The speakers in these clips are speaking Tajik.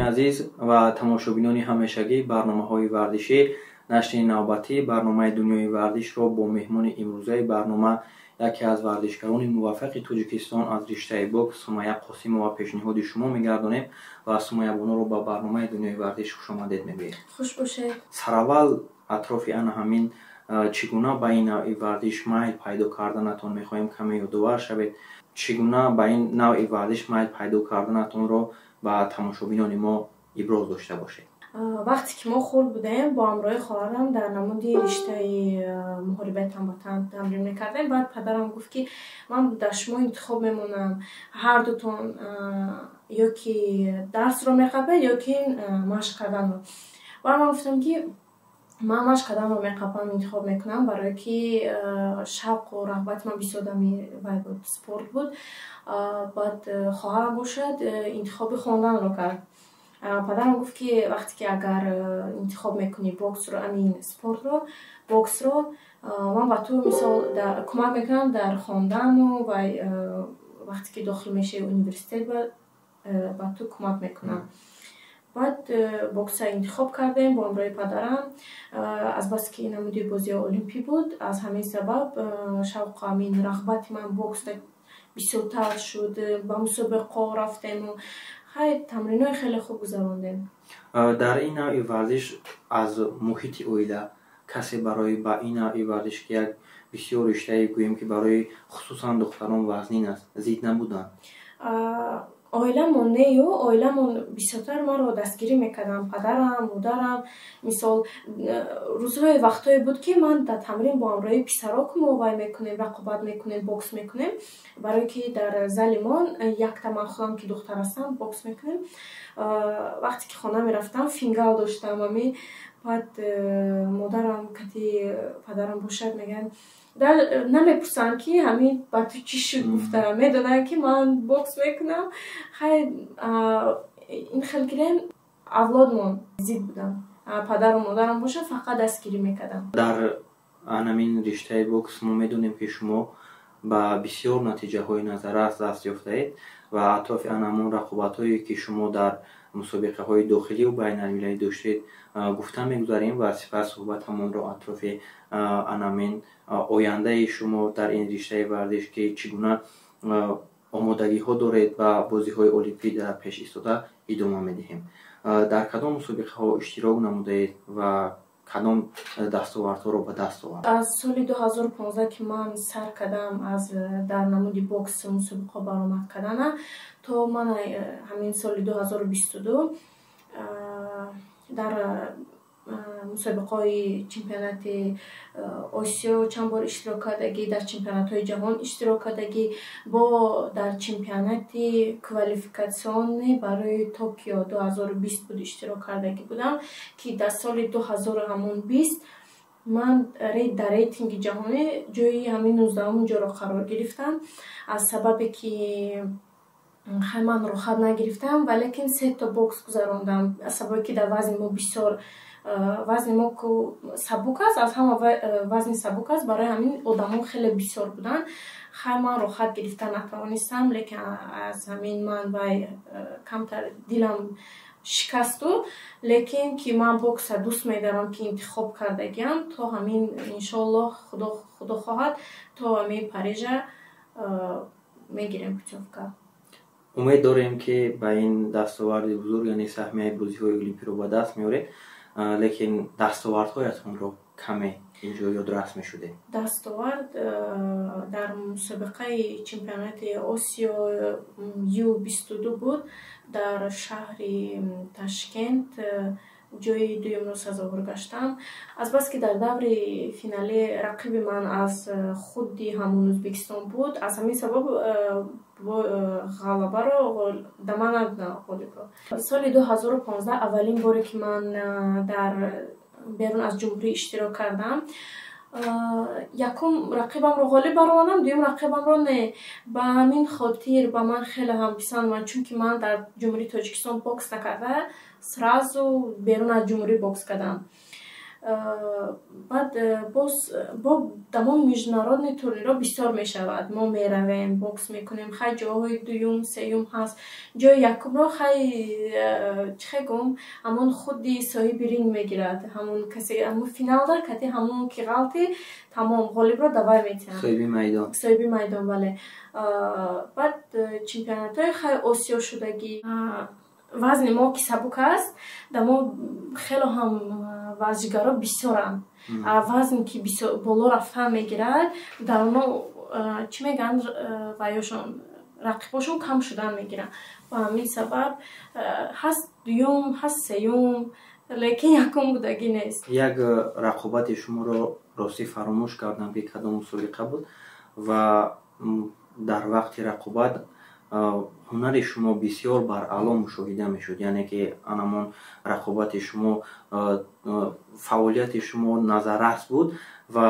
Азиз ва тамошобинони ҳамешагӣ барномаҳои варзишӣ, нашри навбатии барномаи «Дунёи варзишро» бо меҳмони имрӯзаи барнома, яке аз варзишгарони муваффақи Тоҷикистон аз риштаи бокс, Сумайя Қосимова пешниҳоди шумо мегардонем ва Сумайябонуро ба барномаи «Дунёи варзиш» хушомадед мегӯем. Хуш бошед. Сараввал атрофи ана ҳамин чӣ гуна ба ин навъи варзиш майл пайдо карданатон мехоҳем каме ёдовар шавед. Чӣ гуна ба ин навъи варзиш майл пайдо карданатонро ба тамошобинони мо иброз дошта бошед. Вақте ки мо хурд будем, бо ҳамроҳи хоҳарам дар намуди риштаи муҳорибаи тан ба тан тамрин мекардем. Баъд падарам гуфт, ки ман дар шумо интихоб мемонам, ҳардутон ё ки дарсро меқапед, ё ки машқ карданро. Баъд ман гуфтам, ки ман машқ карданро меқапам, интихоб мекунам, барое ки шавқу рағбати ман бисёр дами вай буд, спорт буд. Баъд хоҳарам бошад, интихоби хонданро кард. Падарам гуфт, ки вақте ки агар интихоб мекунӣ боксро, амин спортро, боксро, ман ба ту мисол кӯмак мекунам дар хондану ва вақте ки дохил мешавӣ университет, ба ту кӯмак мекунам. Баъд боксро интихоб кардем бо ҳамроҳи падарам. Азбаски намуди бозиҳо олимпӣ буд, аз ҳамин сабаб шавқу ҳамин рағбати ман бокс бисёртар шуд. Ба мусобиқаҳо рафтему хай тамринҳои хеле хуб гузарондем. Дар ин навъи варзиш аз муҳити оила касе барои ба ин навъи варзиш, ки як бисёр риштае гӯем, ки барои хусусан духтарон вазнин аст, зид набуданд? Оиламон нею, оиламон бисёртар маро дастгирӣ мекарданд, падарам, модарам. Мисол, рӯзҳое, вақтҳое буд, ки ман дар тамрин бо ҳамроҳи писаро вай мекунем, рақобат мекунем, бокс мекунем, барое ки дар зали мо якта ман худам, ки духтар ҳастам, бокс мекунем. Вақте ки хона мерафтам, фингал доштам ами. Баъд модарам кати падарам бошад, мегӯянд, намепурсанд, ки ҳамин ба ту чӣ шуд гуфта, медонанд, ки ман бокс мекунам. Хай, ин хел гирем, авлодмон зид буданд, падару модарам бошад, фақат дастгирӣ мекарданд. Дар анамин риштаи бокс мо медонем, ки шумо ба бисёр натиҷаҳои назаррас даст ёфтаед ва атрофи анамон рақобатҳое, ки шумо дар мусобиқаҳои дохиливу байналмилалӣ доштед, гуфта мегузарем ва сипас суҳбатамонро атрофи анамин ояндаи шумо дар ин риштаи варзиш, ки чӣ гуна омодагиҳо доред ва бозиҳои олимпӣ дар пеш истода, идома медиҳем. Дар кадом мусобиқаҳо иштирок намудаед ва кадом дастовардҳоро ба даст овард? Аз соли 2015, ки ман сар кардам аз дар намуди бокс мусобиқаҳо баромад кардана, то ман ҳамин соли 2022 дар мусобиқаҳои чемпионати Осиё чанд бор иштирок кардагӣ, дар чемпионатҳои ҷаҳон иштирок кардагӣ, бо дар чемпионати квалификатсионӣ барои Токио 2020 буд, иштирок кардагӣ будам, ки дар соли 2020 ман дар рейтинги ҷаҳонӣ ҷои ҳамин 19-уму ҷоро қарор гирифтам. Аз сабабе ки хай ман роҳат нагирифтам, валекин сето бокс гузарондам, аз сабабе ки дар вазни мо бисёр, вазни мо сабук аст, аз ҳама вазни сабук аст, барои ҳамин одамон хеле бисёр буданд. Хай ман роҳат гирифта натавонистам, лекин аз ҳамин ман вай камтар дилам шикасту, лекин ки ман бокса дӯст медорам, ки интихоб кардагиам, то ҳамин иншоаллоҳ, Худо хоҳад, то ҳамин Парижа мегирем путёвка. Умед дорем, ки ба ин дастоварди бузург, яъне саҳмияи бозиҳои олимпиро ба даст меоред, лекин дастовардҳоятонро каме инҷо ёдрас мешудед. Дастовард дар мусобиқаи чемпионати Осиё Ю-22 буд, дар шаҳри Ташкент ҷои дуюмро сазовор гаштам. Азбаски дар даври финалӣ рақиби ман аз худи ҳамон Ӯзбекистон буд, аз ҳамин сабаб ғалабаро да ман надоданд, ғолибро. Соли 2015 аввалин боре, ки ман дар берун аз ҷумҳурӣ иштирок кардам, якум рақибамро ғолиб баромадам, дуюм рақибамро не. Ба ҳамин хотир ба ман хеле ҳам писанд омад, чунки ман дар Ҷумҳурии Тоҷикистон бокс накарда, сразу берун аз ҷумҳурӣ бокс кардам. Баъд боз бо дамон международный турнирҳо бисёр мешавад, мо меравем, бокс мекунем. Хай, ҷойҳои дуюм, сеюм ҳаст, ҷои якумро, хай, чӣ хел гӯм, ҳамон худи соҳиби ринг мегирад, ҳамон касе ҳамон финалда кати ҳамон ки ғалти, тамом, ғолибро давай метиҳанд. Соҳиби майдон. Соҳиби майдон, бале. Баъд чемпионатҳои, хай, Осиё шудагӣ. Вазни мо ки сабук аст, да мо хело ҳам варзишгаро бисёранд. Вазн ки боло рафтан мегирад, дар оно, чӣ мегӯянд, ваёшон, рақибошон кам шудан мегиранд. Ба ҳамин сабаб ҳаст дуюм, ҳаст сеюм, лекин якум будагӣ нест. Як рақобати шуморо ростӣ фаромӯш кардам, ки кадом мусобиқа буд, ва дар вақти рақобат ҳунари шумо бисёр баръало мушоҳида мешуд, яъне ки анамон рақобати шумо, фаъолияти шумо назаррас буд ва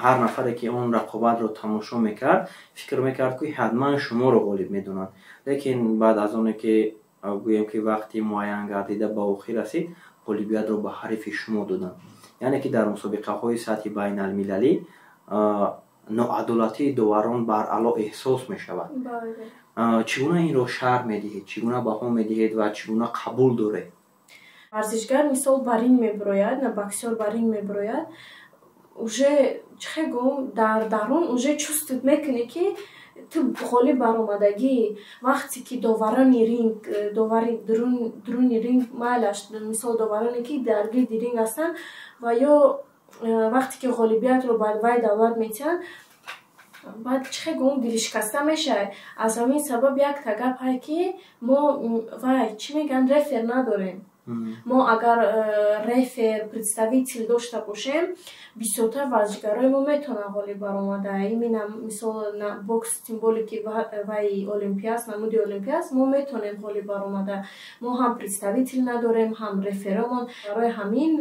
ҳар нафаре ки он рақобатро тамошо мекард, фикр мекард, ки ҳатман шуморо ғолиб медонад. Лекин баъд аз оне ки, гӯем ки, вақти муайян гардида ба охир расид, ғолибиятро ба ҳарифи шумо доданд. Яъне ки дар мусобиқаҳои сатҳи байналмилалӣ ноадолатии доварон баръало эҳсос мешавад. Чӣ гуна инро шарҳ медиҳед, чӣ гуна баҳо медиҳед ва чӣ гуна қабул доред? Варзишгар, мисол, ба ринг мебирояд, на боксёр ба ринг мебирояд, уже, чӣ хел гӯм, дар дарун уже чувствовать мекунӣ, ки ту ғолиб баромадагӣ. Вақте ки доварони ринг, довари дуруни ринг, майлаш, мисол, довароне ки дар гирди ринг ҳастанд, ва ё вақте ки ғолибиятро ба вай давлат метиҳанд, баъд, чӣ хел гӯм, дилшикаста мешавад. Аз ҳамин сабаб якта гап ҳай, ки мо, вай, чӣ мегӯянд, рефер надорем. Мо агар рефер, представитель дошта бошем, бисёртар варзишгарои мо метавонанд ғолиб баромада. Именно, мисол, бокс, тем более ки вай олимпия аст, намуди олимпия аст, мо метавонем ғолиб баромада. Мо ҳам представитель надорем, ҳам реферомон, барои ҳамин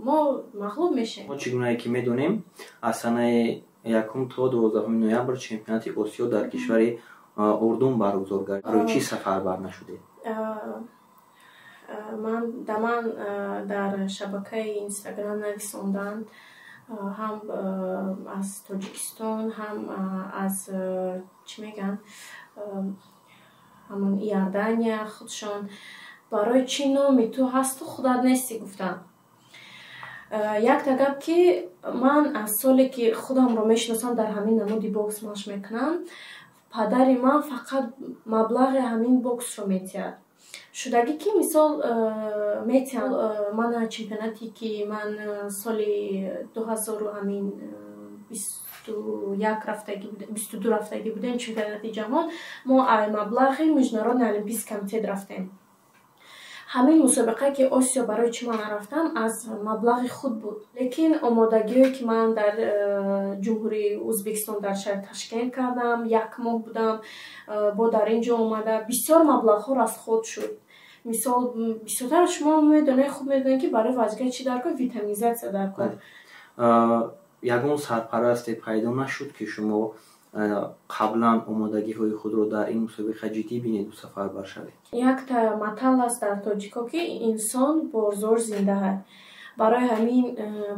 мо мағлуб мешавем. Мо, чӣ гунае ки медонем, аз санаи 1 то 12 ноябр чемпионати Осиё дар кишвари Урдун баргузор гардид. Барои чӣ сафарбар нашудед? Ман да ман дар шабакаи Инстаграм нависонданд, ҳам аз Тоҷикистон, ҳам аз, чӣ мегӯянд, ҳамон Иордания худшон, барои чӣ номи ту ҳасту худат нестӣ, гуфтанд. Якта гап, ки ман аз соле ки худамро мешиносам, дар ҳамин намуди бокс машқ мекунам. Падари ман фақат маблағи ҳамин боксро метиҳад. Шудагӣ ки, мисол, метиҳанд мана чемпионате ки ман соли дуҳазору ҳамин 21 рафтагӣ, 22 рафтагӣ будем, чемпионати ҷаҳон, мо ай маблағи Международный олимпийский комитет рафтем. Ҳамин мусобиқа ки Осиё, барои чӣ ман нарафтам, аз маблағи худ буд. Лекин омодагиҳое ки ман дар Ҷумҳурии Ӯзбекистон, дар шаҳри Ташкент кардам, як моҳ будам, бо дар ин ҷо омада бисёр маблағҳо расход шуд. Мисол, бисёртар шумо медонед, хуб медонед, ки барои варзишгар чӣ дар кор, витаминизатсия дар кор. Ягон сарпарасте пайдо нашуд, ки шумо қаблан омодагиҳои худро дар ин мусобиқа ҷиддӣ бинеду сафарбар шавед? Якта матал аст дар тоҷико, ки инсон борзор зинда аст. Барои ҳамин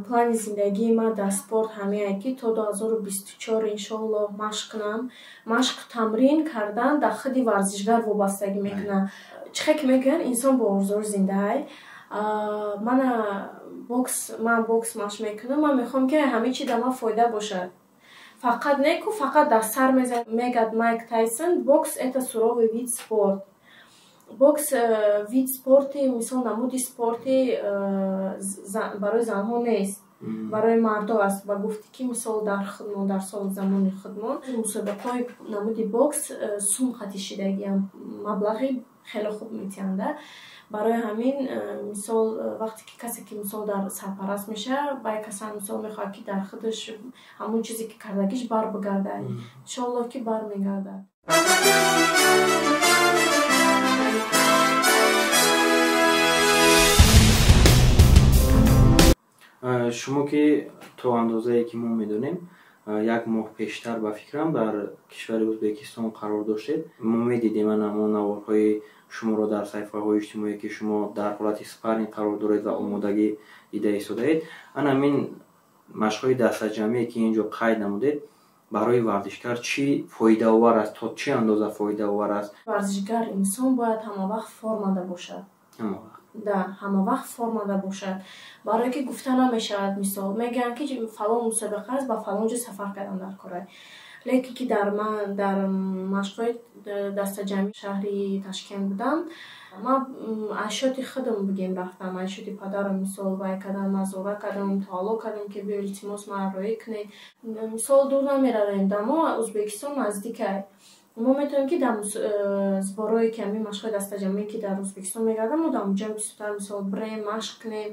плани зиндагии ман дар спорт ҳамеае, ки то 2024, иншоаллоҳ, машқ кунам. Машқ, тамрин кардан дар худи варзишгар вобастагӣ мекунад. Чӣ хел ки мегӯянд, инсон борзор зиндаай. Мана бокс, ман бокс машқ мекунам, ман мехоҳам, ки ҳамин чи дар ман фоида бошад. Фақат не ку фақат дар сар мезанад. Мегӯяд Майк Тайсон: «Бокс — это суровый вид спорт». Бокс вид спорти, мисол, намуди спорти барои занҳо нест, барои мардо аст. Ва гуфтӣ ки, мисол, дар худмон, дар соли замони худмон мусобиқаҳои намуди бокс сум хатишидагиам, маблағи хеле хуб метиҳанда. Барои ҳамин, мисол, вақте ки касе ки, мисол, дар сарпараст мешавад, вай касан, мисол, мехоҳад, ки дар худаш ҳамон чизе ки кардагиш бар бигардад. Иншоаллоҳ, ки бармегардад. Шумо ки то андозае ки мо медонем, Як моҳ пештар, ба фикрам, дар кишвари Ӯзбекистон қарор доштед. Мо медидем ҳамон наворҳои шуморо дар саҳифаҳои иҷтимоӣ, ки шумо дар ҳолати спарринг қарор доред ва омодагӣ дида истодаед. Ана ҳамин машқҳои дастаҷамъие, ки ин ҷо қайд намудед, барои варзишгар чӣ фоидаовар аст, то чӣ андоза фоидаовар аст? Варзишгар инсон бояд ҳамавақт формада бошад. Ҳамавақт. Да, ҳамавақт формада бошад, барое ки гуфта намешавад. Мисол, мегӯянд, ки фалон мусобиқа аст, ба фалон ҷо сафар кардан дар корай, лекин ки дар ман дар машқҳои дастаҷамъи шаҳри Ташкент будам, ман аз счёти худам, бигем, рафтам, аз счёти падарам, мисол, вай кардам, назора кардам, таолло кардам, ки биё, илтимос, маро роҳӣ кунед. Мисол, дур намеравем, да мо Ӯзбекистон наздикай. Мо метавонем, ки дар сборое, ки ҳамин машқҳои дастаҷамъие, ки дар Ӯзбекистон мегардам, мо дар онҷа бисёртар, мисол, бирем, машқ кунем,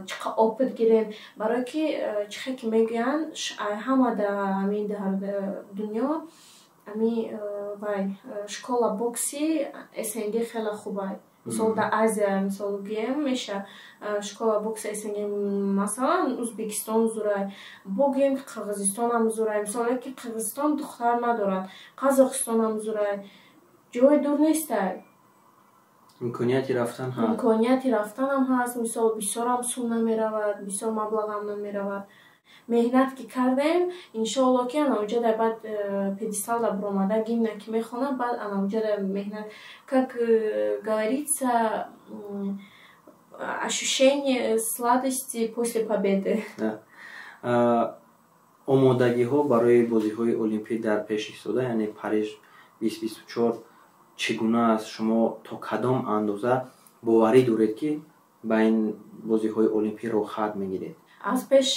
чӣ қадр опыт гирем, барое ки чӣ хел ки мегӯянд, ҳама дар ҳамин дар дунё ҳами вай школа бокси СНГ хеле хубай. Мисол, дар Азия, мисол, гӯем, меша школа бокси СНГ, масалан, Ӯзбекистон зурай, бо гӯем, ки Қирғизистонам зурай, мисол, ки Қирғизистон духтар надорад, Қазоқистонам зурай, ҷои дур нестай. Имконияти рафтан ҳаст. Имконияти рафтанам ҳаст. Мисол, бисёрам сум намеравад, бисёр маблағам намеравад. Меҳнат ки кардем, иншоалло, ки анаоҷада баъд пьедесталда биромада, гимна ки мехонам, баъд анаоҷада меҳнат, как говорится, ощущение сладости после победы. Омодагиҳо барои бозиҳои олимпӣ дар пеш истода, яъне Париж 2024, чӣ гуна аст? Шумо то кадом андоза боварӣ доред, ки ба ин бозиҳои олимпӣ роҳхат мегиред? Аз пеш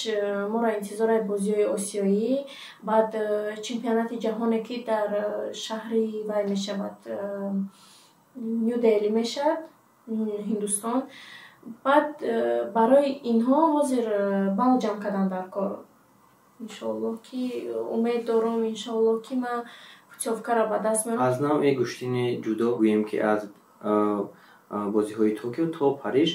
моро интизораи бозиҳои осиёӣ, баъд чемпионати ҷаҳоне, ки дар шаҳри вай мешавад, Ню Дели мешавад, Ҳиндустон. Баъд барои инҳо ҳозир балл ҷамъ кардан дар кор. Иншоалло, ки умед дорам, иншоалло, ки ман путёвкаро ба даст меорам. Аз навъи гӯштини ҷудо гӯем, ки аз бозиҳои Токио то Париж,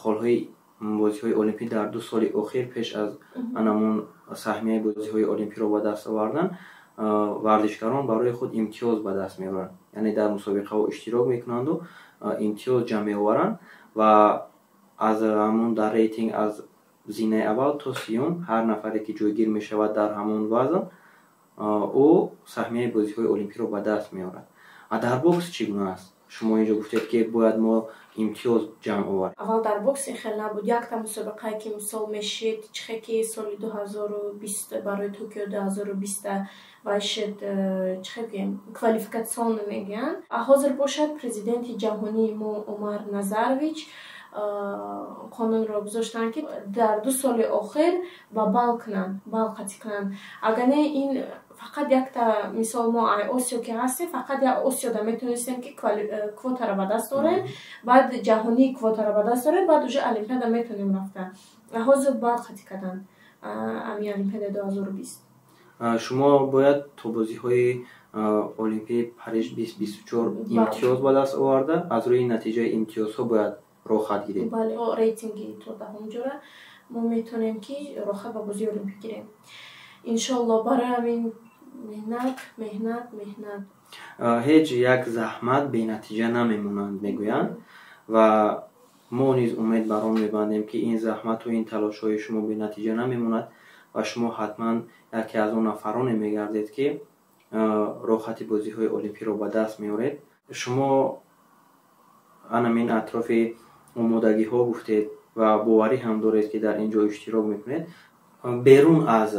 холҳои бозиҳои олимпӣ дар 2 соли охир, пеш аз анамон саҳмияи бозиҳои олимпиро ба даст овардан, варзишгарон барои худ имтиёз ба даст меоранд, яъне дар мусобиқаҳо иштирок мекунанду имтиёз ҷамъ меоваранд ва аз ҳамон дар рейтинг аз зинаи аввал то 30-ум ҳар нафаре, ки ҷойгир мешавад дар ҳамон вазн, ӯ саҳмияи бозиҳои олимпиро ба даст меорад. А дар бокс чӣ гуна аст? Шумо инҷо гуфтед, ки бояд мо имтиёз ҷамъ оварем. Аввал дар бокс ин хел набуд. Якта мусобиқае, ки мисол мешид, чихе ки соли 2020 барои Токио 2020 вай шуд, чихе гӯем, квалификационно мегӯянд. А ҳозир бошад, президенти ҷаҳонии мо Умар Назарович қонунро гузоштанд, ки дар 2 соли охир ба балл кунанд, балл қатъӣ кунанд. Агар не, ин фақат якта, мисол, мо Осиё ки ҳастем, фақат як Осиёда метавонистем, ки квотаро ба даст орем, баъд ҷаҳонии квотаро ба даст орем, баъд уже олимпиада метавонем рафта. Ҳозир балл қатъӣ карданд ами олимпиадаи 2020. Шумо бояд то бозиҳои олимпии Париж 2024 имтиёз ба даст оварда, аз рӯи натиҷаи имтиёзҳо бояд роҳхат гиред. Бале, рейтинги то 10-ум ҷора мо метавонем, ки роҳхат ба бозии олимпӣ гирем, иншоалло. Барои ҳамин меҳнат, меҳнат, меҳнат. Ҳеҷ як заҳмат бенатиҷа намемонанд, мегӯянд, ва мо низ умед бар он мебандем, ки ин заҳмату ин талошҳои шумо бенатиҷа намемонад ва шумо ҳатман яке аз он нафароне мегардед, ки роҳхати бозиҳои олимпиро ба даст меоред. Шумо анамин атрофи омодагиҳо гуфтед ва боварӣ ҳам доред, ки дар ин ҷо иштирок мекунед. Берун аз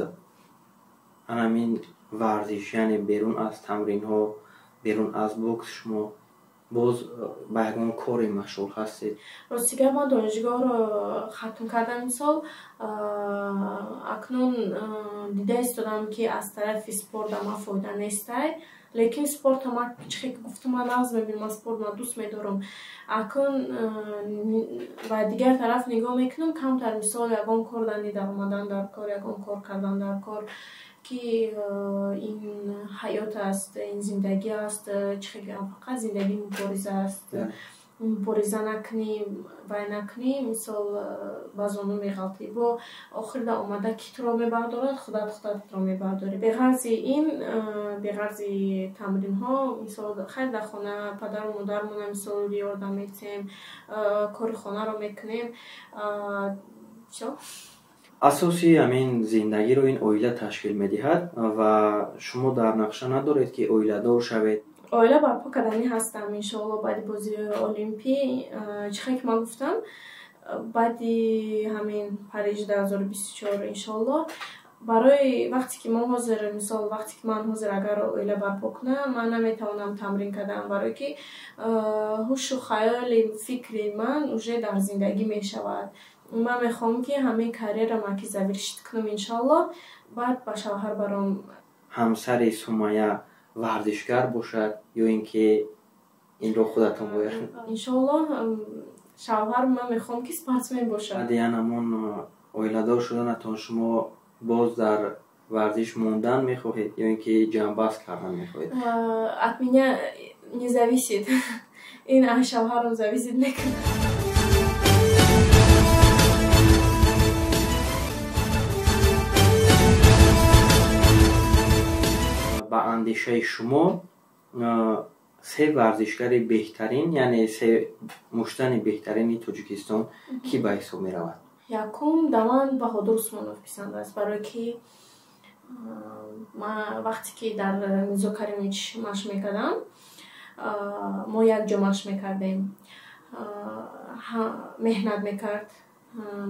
анамин варзиш, яъне берун аз тамринҳо, берун аз бокс, шумо боз ба ягон коре машғул ҳастед? Ростига, ман донишгоҳро хатм кардам имсол. Акнун дида истодам, ки аз тарафи спорта ман фоида нестай, лекин спорта ман, чихе ки гуфтам, ман нағз мебинам, ман спорт ма дӯст медорам. Акнун ба дигар тараф нигоҳ мекунам, камтар, мисол, ягон кор данди даромадан дар кор, ягон кор кардан дар кор, ки ин ҳаёт аст, ин зиндагӣ аст. Чихе гӯям, фақат зиндагӣ мубориза аст. Мубориза накунӣ, вай накунӣ, мисол, ба зону меғалтӣ. Бо охирда омада ки туро мебардорад, худат худатро мебардорӣ. Беғарзи ин, беғарзи тамринҳо, мисол, хайр, дар хона падару модармона, мисол, ёрдам метиҳем, кори хонаро мекунем, всё. Асоси ҳамин зиндагиро ин оила ташкил медиҳад ва шумо дар нақша надоред, ки оиладор шавед? Оила барпо карданӣ ҳастам, иншоалло, баъди бозиҳои Олимпӣ. Чӣ хел ки ман гуфтам, баъди ҳамин Париж 2024, иншоалло. Барои вақте ки мо ҳозир, мисол, вақте ки ман ҳозир агар оила барпо кунам, ман наметавонам тамрин кардан, барое ки ҳушу хаёли, фикри ман уже дар зиндагӣ мешавад. Ман мехоҳам, ки ҳамин карьерама ки завершить кунам, иншоалло, баъд ба шавҳар баром. Ҳамсари Сумая варзишгар бошад ё ин ки инро худатон бояд? Иншоалло, шавҳар ман мехоҳам, ки спортсмен бошад. Баъди ҳамон оиладор шуданатон шумо боз дар варзиш мондан мехоҳед ё ин ки ҷамъбаст кардан мехоҳед? От меня не зависит, ин аз шавҳарам зависит мекунад. Ба андешаи шумо, се варзишгари беҳтарин, яъне се муштани беҳтарини Тоҷикистон кӣ ба ҳисоб меравад? Якум да ман Баҳодур Усмонов писанд аст, барое ки ман вақте ки дар Мирзо Каримович машқ мекардам, мо якҷо машқ мекардем, меҳнат мекард,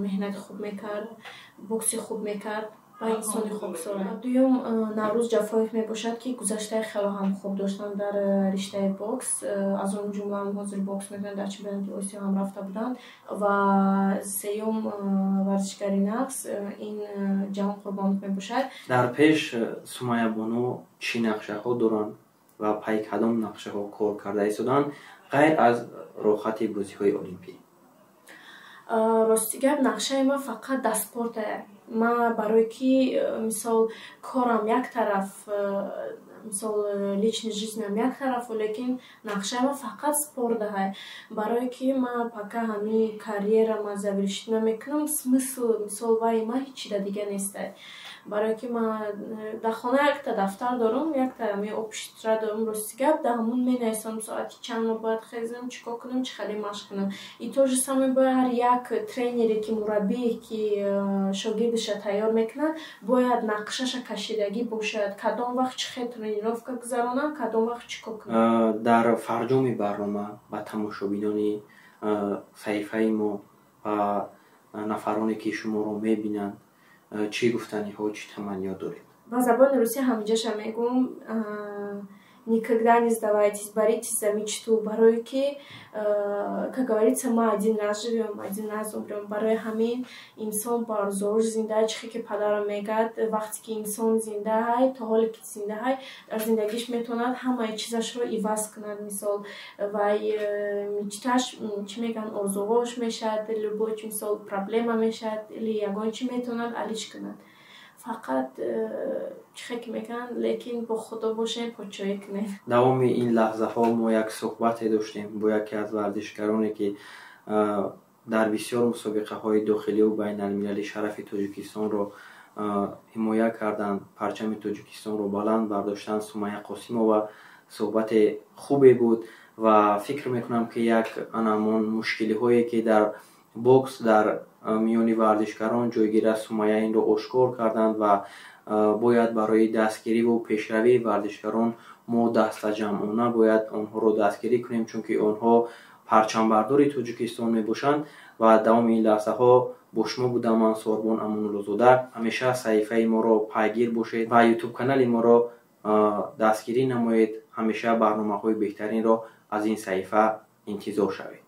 меҳнати хуб мекард, бокси хуб мекард ва инсони хоксор. Дуюм Наврӯз Ҷафоев мебошад, ки гузаштаи хело ҳам хуб доштанд дар риштаи бокс, аз он ҷумла ҳозир бокс мекунанд, дар чемпионати Осиё ҳам рафта буданд. Ва сеюм варзишгари нағз ин Ҷаҳон Қурбонов мебошад. Дар пеш Сумаябону чӣ нақшаҳо доранд ва пайи кадом нақшаҳо кор карда истоданд, ғайр аз роҳати бозиҳои Олимпӣ? Рости гап, нақшаи ман фақат дар спорта. Ман барое ки, мисол, корам як тараф, мисол, личный жизнь ам як тараф, лекин нақшаи ман фақат спорт даҳай, барое ки ман пока ҳамин карьерама завершить намекунам, смысл, мисол, ваи ман ҳечида дига нестай. Барое ки ман дар хона якта дафтар дорам, якта ҳамин общий тетрадь дорам, рости гап, дар ҳамон менависам, соати чанд мо бояд хезам, чӣ кор кунам, чӣ хеле машқ кунам. И то же самое бояд ҳар як тренере ки, мураббие ки шогирдиша тайёр мекунад, бояд нақшаша кашидагӣ бошад, кадом вақт чӣ хел тренировка гузаронам, кадом вақт чӣ кор кунам. Дар фарҷоми барнома ба тамошобинони саҳифаи мо ва нафароне, ки шуморо мебинанд, чӣ гуфтаниҳо, чӣ таманниёт доред? Ба забони русӣ ҳамиҷаша мегӯм: никогда не сдавайтесь, боритесь за мечту, барое ки, как говорится, мы один раз живем, один раз умрем. Барои ҳамин инсон ба орзуош зинда. Чихе ки падарам мегӯяд, вақте ки инсон зиндаҳай, то ҳоле ки зиндаҳай, дар зиндагиш метавонад ҳамаи чизашро иваз кунад, мисол, вай мечта ш, чӣ мегӯянд, орзуҳош мешавад, любой, мисол, проблема мешавад или ягон чи метавонад алиш кунад. Фақат, чихе ки мегӯянд, лекин бо Худо бошем, подшоҳӣ кунем. Давоми ин лаҳзаҳо мо як суҳбате доштем бо яке аз варзишгароне, ки дар бисёр мусобиқаҳои дохиливу байналмилалӣ шарафи Тоҷикистонро ҳимоя карданд, парчами Тоҷикистонро баланд бардоштанд, Сумая Қосимова. Суҳбати хубе буд ва фикр мекунам, ки як анамон мушкилиҳое, ки дар бокс дар миёни варзишгарон ҷойгир аст, Сумая инро ошкор карданд ва бояд барои дастгириву пешравии варзишгарон мо дастаҷамъона бояд онҳоро дастгирӣ кунем, чунки онҳо парчамбардори Тоҷикистон мебошанд. Ва давоми ин лаҳзаҳо бо шумо будам ман, Сорбон Амонуллозода. Ҳамеша саҳифаи моро пайгир бошед ва Ютуб канали моро дастгирӣ намоед. Ҳамеша барномаҳои беҳтаринро аз ин саҳифа интизор шавед.